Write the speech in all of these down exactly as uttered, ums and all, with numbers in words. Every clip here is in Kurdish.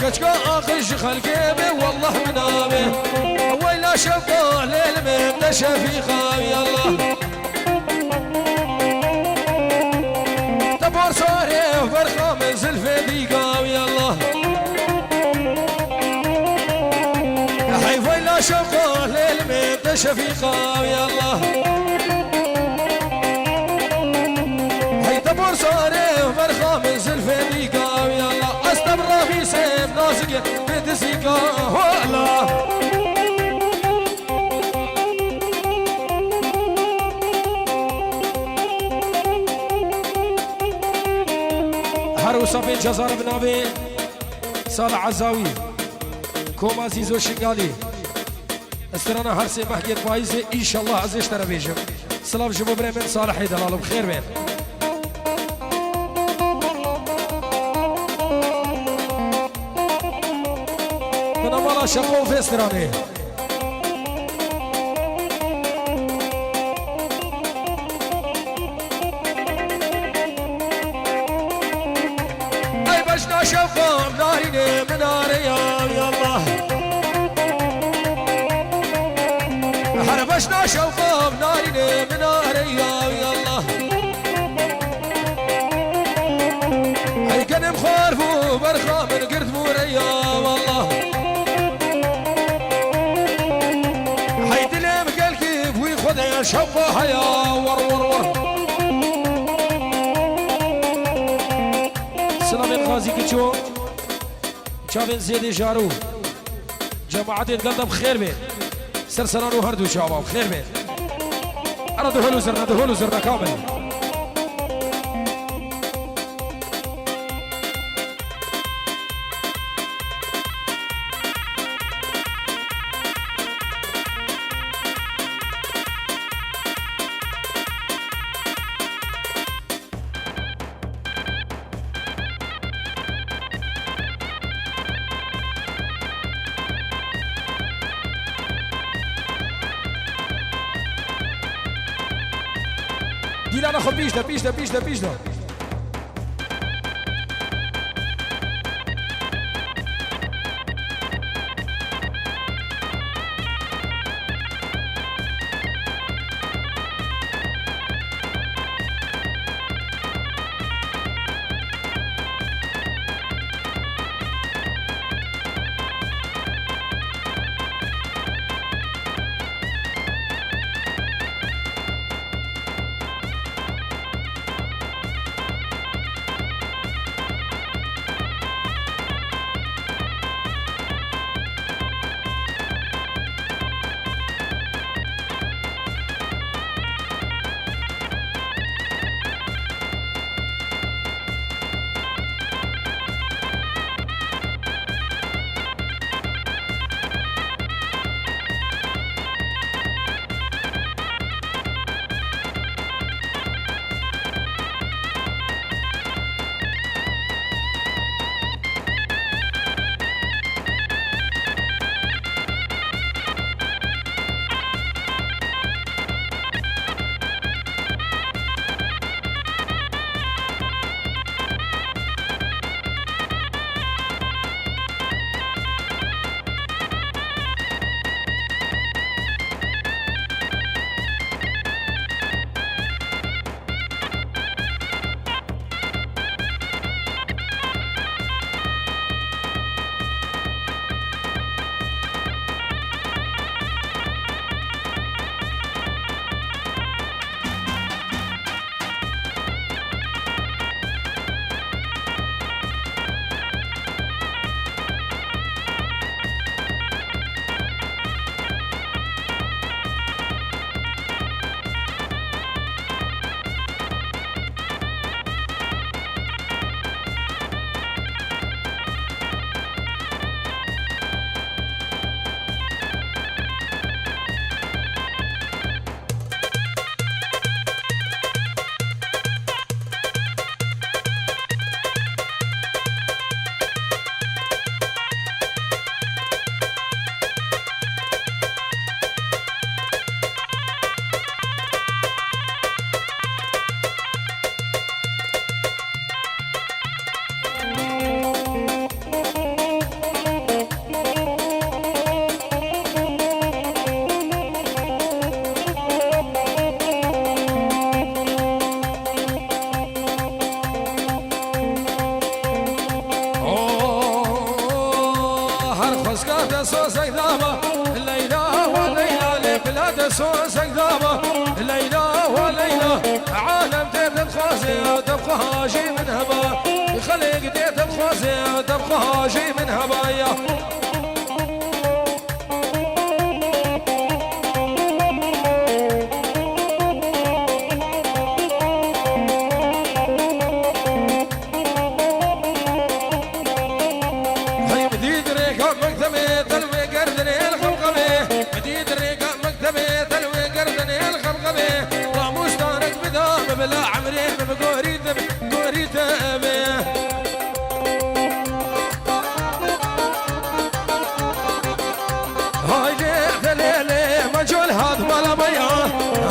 Keçka aqil ji xelkê bê, wallah min nabê. Weyla şewqa lêl min te şefîqa, ya Allah. Te borsarê berxa min zilfê dîka, ya Allah. Hey weyla şewqa lêl min te şefîqa, ya Allah. Hey te borsarê berxa min zilfê dîka, ya Allah. Ez te bi ravîsê nazikê bi dizîka, hola. Her wisa pênc hezar bi navê Salih Ezawî, Koma Zîzo Şingalî. Strana her sê mehgên payîzê, înşallah ez ê ji te re bêjim. Silav ji bo birê min Salihê delalê, bi xêr bên. Bina mala şeqo û vê stranê. Ey beşna şewqa narînê min are ya, ya Allah. Her beşna şewqa narînê min are ya, ya Allah. Ey genim xwar bû berxa min girt bû re ya, wallah. Hey dilê min gelkî bûyî Xwedê şewqa heya, war, war, war. Silavên Xazî Kiço, çavên Zêdê Jaro, cemaetên gel de bi xêr bên. Ser seran û her du çavan bi xêr bên. Ara duhul û zirne, duhul û zirne kamil. Dîlana xwe pîş de, pîş de, pîş de, pîş de. Ska te sozek daba, Leyla we Leyla, lê bila te sozek daba, Leyla we Leyla. Alem tê te dixwaze, te bixwe jî min heba. Xelk tê te dixwaze, te bixwe jî min heba ya. Hey, min dît rêka mektebê, telwê gerdinê el xemxemê. Min dît rêka mektebê, telwê gerdinê el xemxemê. Ramûsdanek bida, min bila emrê min bi gorî te, gorî te be. Haylê delêlê, me col hat mala me ya.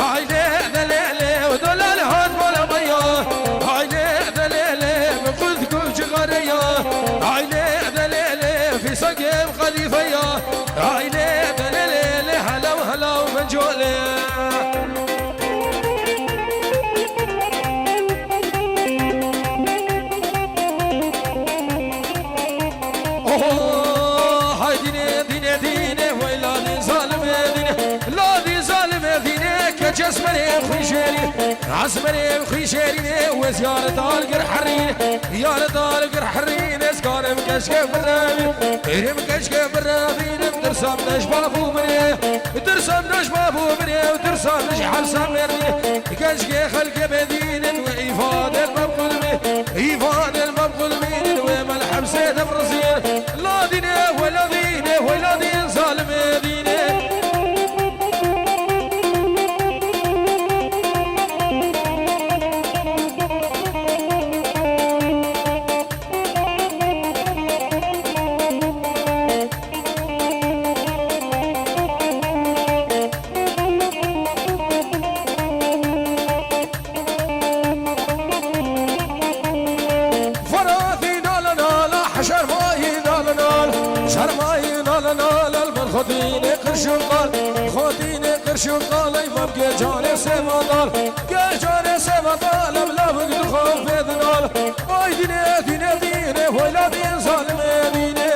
Haylê delêlê, û dolal hat mala me ya. Haylê delêlê, bi qut ku cixare ya. Haylê delêlê, fîsagê xelîfe ya. Haylê delêlê, helaw helaw me colê. Oho, hay dîne, dîne, dîne, wey ladî zalimê dîne, ladî zalimê dîne, keç esmerê xwîşêrî, esmerê xwîşêrînê, wê ziyareta li gir herîne, ziyareta li gir herîne, ez karim keşke birevî, êrim keşke birevînim, tirsam neş bavû birê, tirsam neş bavû birê, tirsam neş hersa merdîne, keşke xelkê bêdînin, wê îfade mem qulmê, îfade mem qulmînin, wê mel hepsê de birizîn. Ladîne, we ladîne, we ladîn zalimê dîne. Feratî nala nala, heşermayî nala nala, şermayî nala nala, li ber xwe dînê qirş û qal, xwe dînê qirş û qal, ey mam gê canê sêva dal, gê canê sêva dal, em lavik dixwe pê dinal. Vay dînê, dînê, dînê, hoyla dîn zalimê dînê.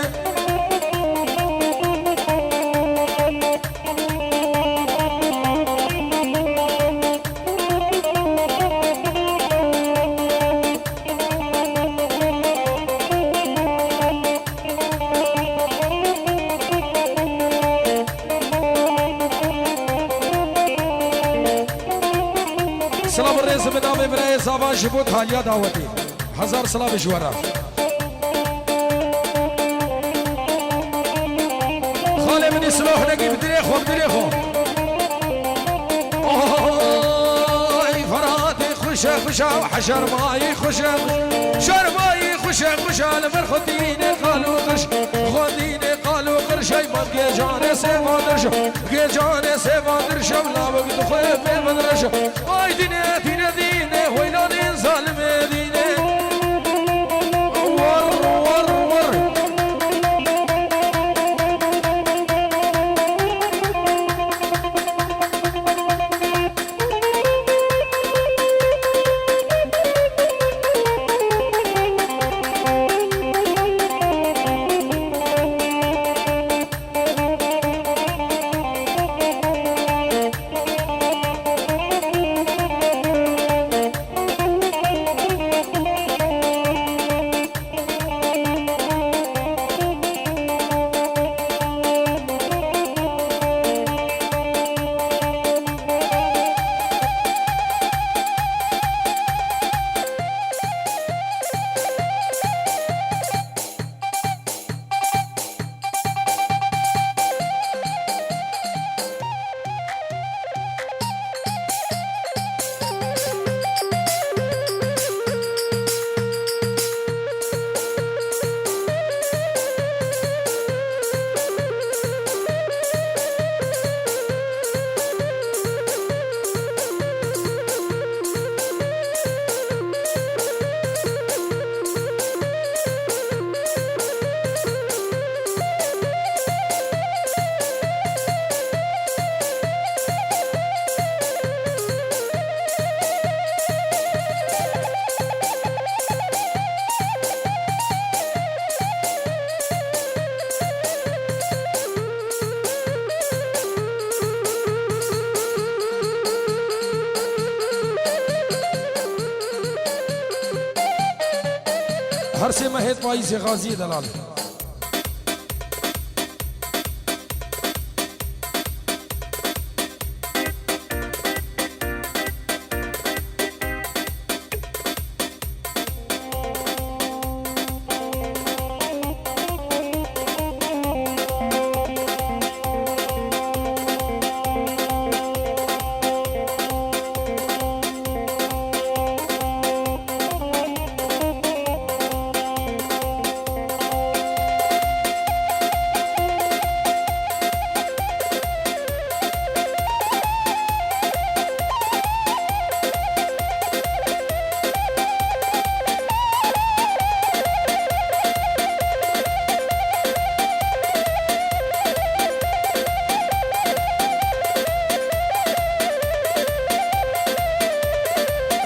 Silav û rêz bi navê birayê Zavan ji bo taliya dawetê. Hezar silav ji we re. Xalê min î siloh nekî bi dilê xwe, bi dilê xwe. Oy, Feratê xweş e, xweş e, heşermayî xweş e, şermayî xweş e, xweş e, li ber xwe dînê qal û qirş, xwe dînê qal û qirş, ey bab gê canê sêva dirş, gê canê sêva dirş, ew lawik dixwe pê min reş. Vay dînê, dînê, dînê, hoylanên zalimê dînê. War, war, war. Sê mehêt payîzê Xaziyê delal.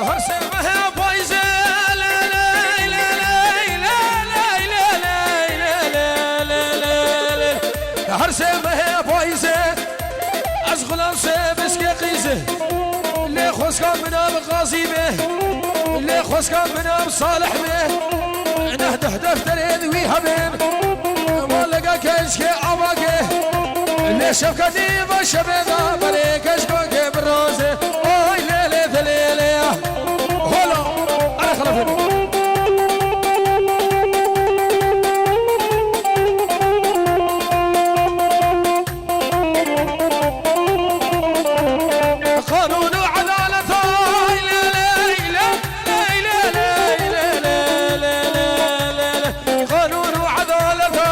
Her sê mehê payîzê, lê, lê, lê, lê, lê, lê, lê, lê, lê, lê, lê, lê, lê. Her sê mehê payîzê, ez xulasê biskê qîzê. Lê xwezka min a bi Qazî be, lê xwezka min a bi Salih be. Neh deh defterên wî hebên, malega keşkê avakê. Lê şevketî ve şevê da, belê keşkokê bi razê. Ay lê lê de lê lê ya. Hola, ara xelefê. Qanûn û edaleta, lê, lê, lê, lê. Qanûn û edaleta,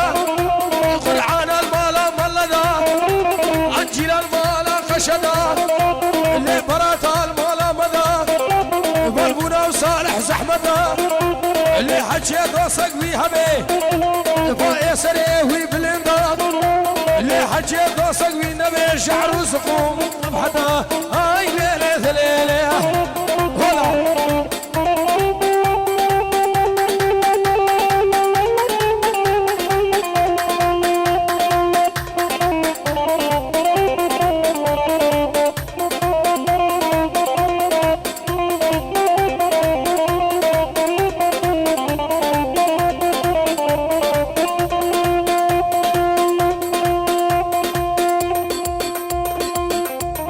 Qur'ana li mala mala da, Encîla li mala qeşe da, lê berata li mala me da, balbûna û Salih zehmet da, lê hecê dostek wî hebe, payê serê wî bilind da, lê hecê dostek wî nebe, şe'r û ziqûm heta, ay lê lê lê lê, hola.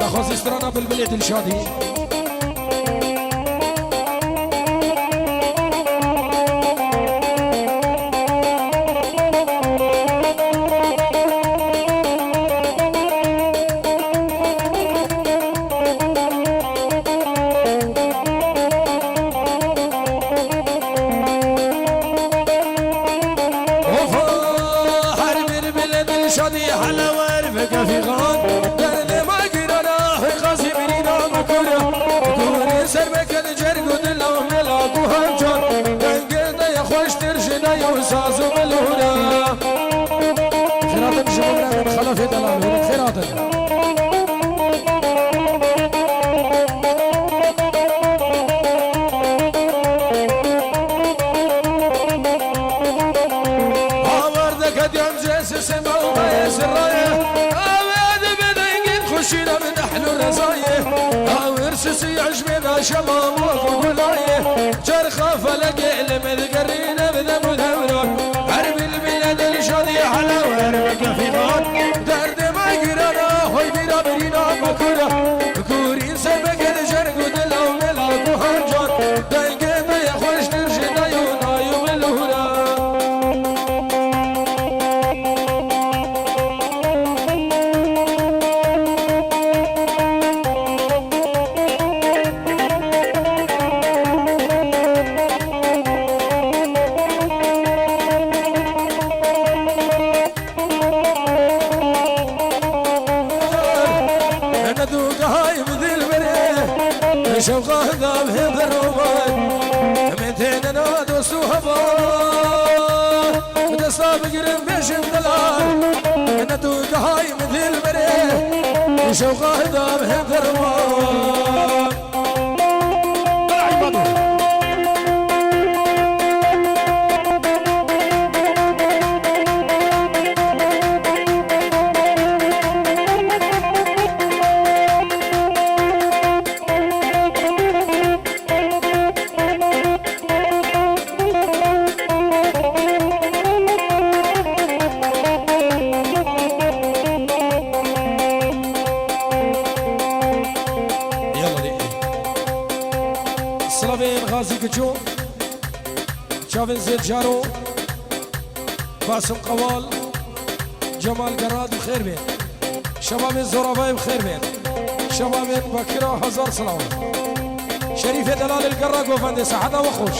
Daxwazî strana Bilbilê Dilşadî. Ofa, her bir bile Dilşadî hele wer ve kefîxan. Derdê me girana, hey Qazî birîna me kura. Kurê ser me kedi cerg û dila mela ku hancan. Dengê te ye xweştir ji ney û saz û bilûra. Xêratin ji bo birayên Xelefê delal, hûn xêratin. Hawar deke diyan cê sisê mewqeyê sirrayê. Awê dibe dengên xuşî re bi dehl û rezayê. Awir sisî ecmê de şemam wek gulayê. Çerxa felekê li me digerîne bi dem û dewran. Her bilbile Dilşadî hele wer bi kefî xan. Derdê me girana, hoy bîra birîna me kura. Kurîn ser me kedi cerg û dila û mela ku hancan. Dengê me ye xweştir ji ney û nay û bilûra. Ene du gehayim dilberê, şewqa heda bi hêdir roman. Min têne na dost û heva, desta bigirin bêjin delal. Ene du gehayim dilberê, şewqa heda bi hêdir roman. Ço, çavên Zêdcaro, Basim Qewal, Cemal Gerad bi xêr bên. Şebabên Zoravayê bi xêr bên. Şebabên Bakira hezar silav. Şerîfê Delalê li Gerra Govendê, seheta we xweş.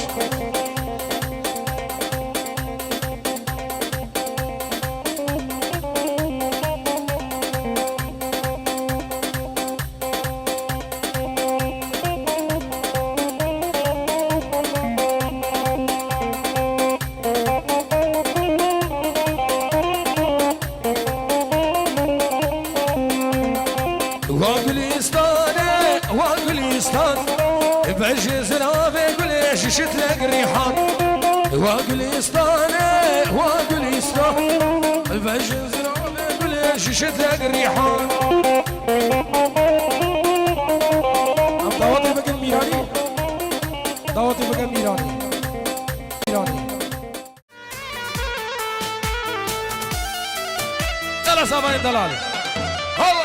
Wa gulîstane, wa gulîstan, bejê ziravê gulê ji şitlek rîhan. Wa gulîstane, wa gulîstan, bejê ziravê gulê ji şitlek rîhan. Em dawetê bikin Mîranî. Dawetê bikin Mîranî. Mîranî. Dela savayên delalê. Hal.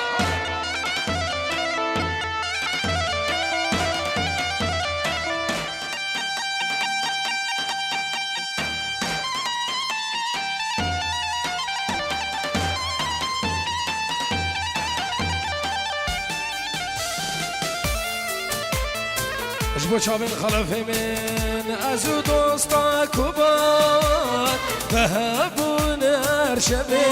Ji bo çavên xelefê min, ez û dosta ku bar bi hev bûn her şevê,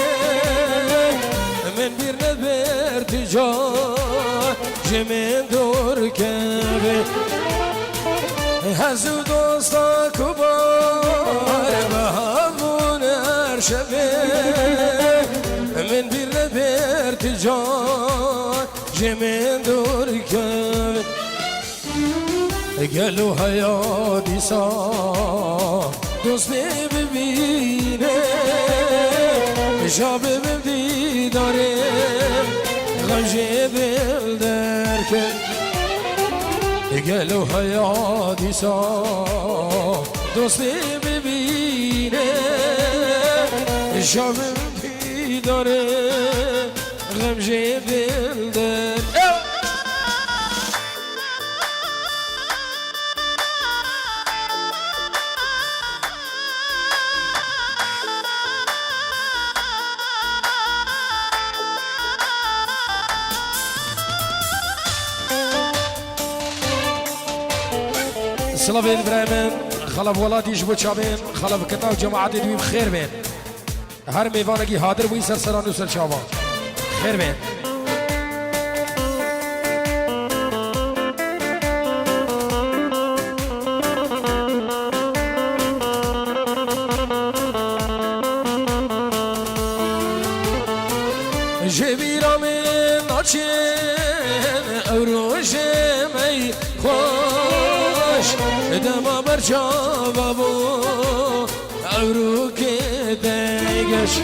min bîr nebir tu car ji min dûr kevê. Ez û dosta ku bar bi hev bûn her şevê, min bîr nebir tu car ji min dûr kevê. Gelo heya dîsa dostê bibîne, ja bibim dîdarê, xem jê dil derke. Gelo heya dîsa dostê bibîne, ja bibim dîdarê, xem jê dil derke. Silavên birayê min, xelef welatî ji bo çavên, xelef keta û cemaetê dû bi xêr bên. Her mêvanekî hadir bûyî ser seran û ser çavan. Xêr bên. Ji bîra min naçin ew rojê me xweş, dema berçava bû. Ewrokê degeş.